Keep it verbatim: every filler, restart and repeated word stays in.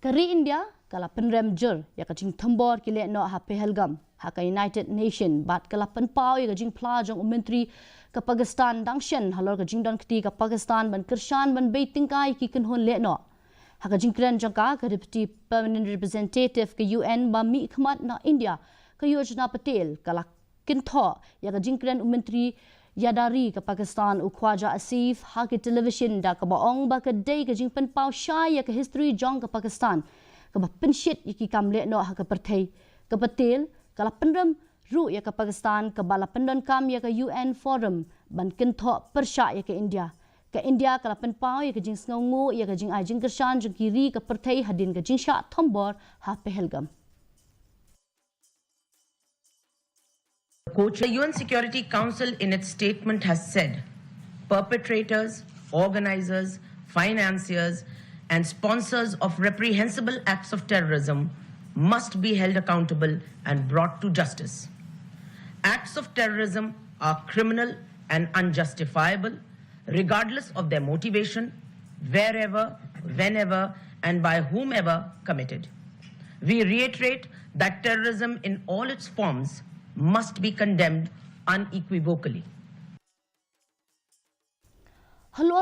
Ka ri India ka la pynrem jur ïa ka jingthombor ki lehnoh ha Pahalgam ha ka United Nation bad ka la pynpaw ïa ka jingphla jong u Myntri ka Pakistan dang shen halor ka jingdonkti ka Pakistan ban kyrshan ban bei tyngkai ïa ki kynhun lehnoh. Ha ka jingkren jong ka, ka Deputy Permanent Representative ka U N ba mihkhmat na India, ka Yojana Patel, ka la kynthoh ïa ka jingkren u Myntri Ïada Ri ka Pakistan u Khwaja Asif ha ki television da kaba ong ba ka dei ka jingpynpaw shai ïa ka history jong ka Pakistan kaba pynshit ïa ki kam lehnoh ha ka pyrthei. Ka Patel ka la pynrem ruh ïa ka Pakistan kaba la pyndonkam ïa ka U N Forum ban kynthoh pyrshah ïa ka India. Ka India ka la pynpaw ïa ka jingsngewnguh ïa ka jingai jingkyrshan jong ki ri ka pyrthei hadien ka jingshah thombor ha Pahalgam. The U N Security Council, in its statement, has said perpetrators, organizers, financiers, and sponsors of reprehensible acts of terrorism must be held accountable and brought to justice. Acts of terrorism are criminal and unjustifiable, regardless of their motivation, wherever, whenever, and by whomever committed. We reiterate that terrorism in all its forms must be condemned unequivocally. Halor